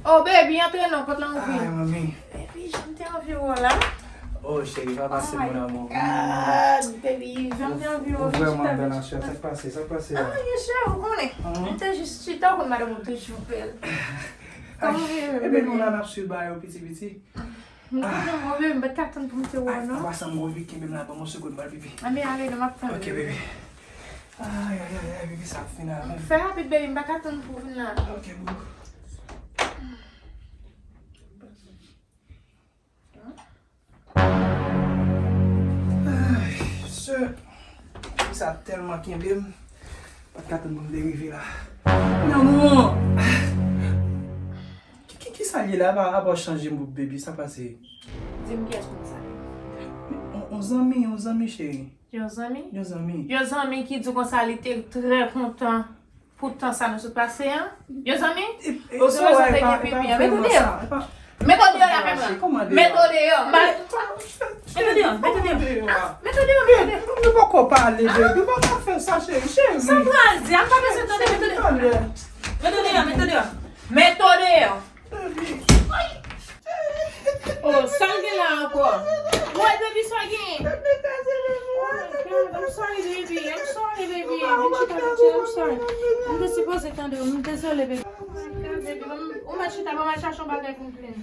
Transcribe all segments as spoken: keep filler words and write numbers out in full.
Oh, baby, antre non, kot lan ouvri. Ay, manmi. Baby, jan m te anvi wè w la. Oh, cheri, pa pase, mon amour. God, baby, jan m te anvi wè w. Ou vrèman bèl, ma chère. Sa k pase? Sa k pase la? Ah, mon chè, ou konnen. M te jis chita, ou konn madanm ou toujou bèl. Kòman w ye, baby? Ebyen, nou la, n ap swiv bagay yo piti piti. M kontan wè w, baby, m pa t ka tann pou m te wè w, non. An pasan, m gwo vi, kenbe m la, ban m yon segonn, m al pipi. Anben, ale, non, m ap tann ou. Ok, baby. Ay, ay, ay, ay, baby, sa ap fin avè m. Fè rapid, baby, m pa ka tann pou w vin la. Ok, boo. Ay, sè. Sa tèlman kenbe m. Pa t ka tann pou m te rive la. Mon amour! Ki, ki, ki sa l ye la? Apa, apa w chanje mood, baby? Sa pase? Di m kiyès moun sa ye? On, on zanmi, on zanmi, cheri. Yon zanmi? Yon zanmi. Yon zanmi ki di w konsa li te trè kontan pou tan sa nou sot pase an? Yon zanmi? E, e, ou se wè, e pa, e pa vrèman sa. Mete w deyò la, frè m lan. Mete w deyò. Mete w deyò, mete w deyò. Mete w deyò, mete w deyò. Nou poko pale, baby. Ou pa ka fè sa, cheri. Cheri. Sa m pral di? A m pa bezwen tande, mete w deyò. Mete w deyò, mete w deyò. Mete w deyò. Oh, sa l gen la ankò? Woy, baby, sa w gen? Oh my God, I'm sorry, baby. I'm sorry, baby. Vin chita, vin chita, I'm sorry. M te sipoze tande w. M dezole, baby. Oh my God, baby. Ban m, ou mèt chita, ban m al chache yon bagay pou m plenn.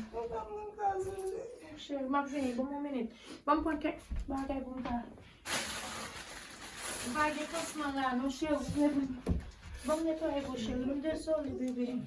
Cheri, m ap vini. Ban m yon minit. Ban m pran kèk bagay pou m ta. M pa gen pansman la, non, cheri. Ban m netwaye pou cheri. M dezole, baby.